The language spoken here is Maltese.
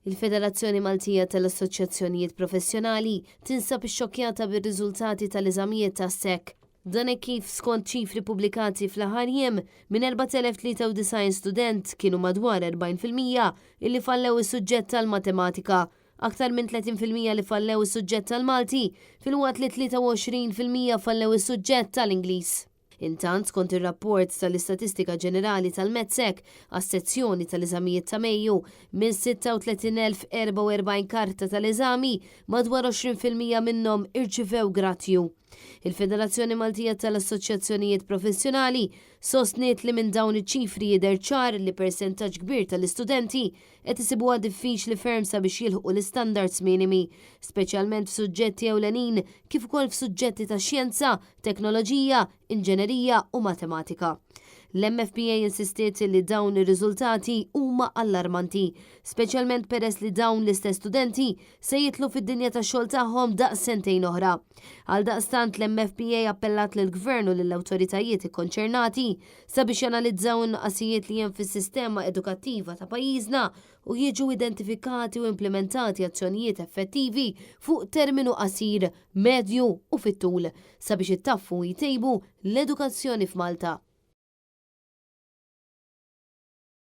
Il-Federazzjoni Maltija tal-Assoċjazzjonijiet Professjonali tinsab ixxokkjata bir-riżultati tal-eżamijiet tas-SEC. Dan hekk kif skont ċifri pubblikati fl-aħħar jiem, minn 4,093 student kienu madwar 40% illi fallew is-suġġett tal-Matematika, aktar minn 30% li fallew is-suġġett tal-Malti, filwaqt li 23% fallew is-suġġett tal-Ingliż. Intant, skont ir-rapport tal-Istatistika Ġenerali tal-MATSEC għas-sezzjoni tal-eżamijiet ta' Mejju, minn 36,044 karta tal-eżami, madwar 20% minnhom irċivew grad U. Il-Federazzjoni Maltija tal-Assoċjazzjonijiet Professjonali sostniet li minn dawn iċ-ċifri jidher ċar li persentaġġ kbir tal-istudenti qed isibuha diffiċli ferm sabiex jilħqu l-istandards minimi, speċjalment f'suġġetti ewlenin kif ukoll f'suġġetti ta' xjenza, teknoloġija, inġenerija u matematika. L-MFPA insistiet li dawn ir-riżultati huma allarmanti, speċjalment peress li dawn l-istess studenti se jidħlu fid-dinja tax-xogħol tagħhom daqs sentejn oħra. Għaldaqstant l-MFPA appellat lill-Gvern u lill-awtoritajiet ikkonċernati sabiex janalizzaw in-nuqqasijiet li hemm fis-sistema edukattiva ta' pajjiżna u jiġu identifikati u implimentati azzjonijiet effettivi fuq terminu qasir, medju u fit-tul sabiex ittaffu u jtejbu l-edukazzjoni f'Malta.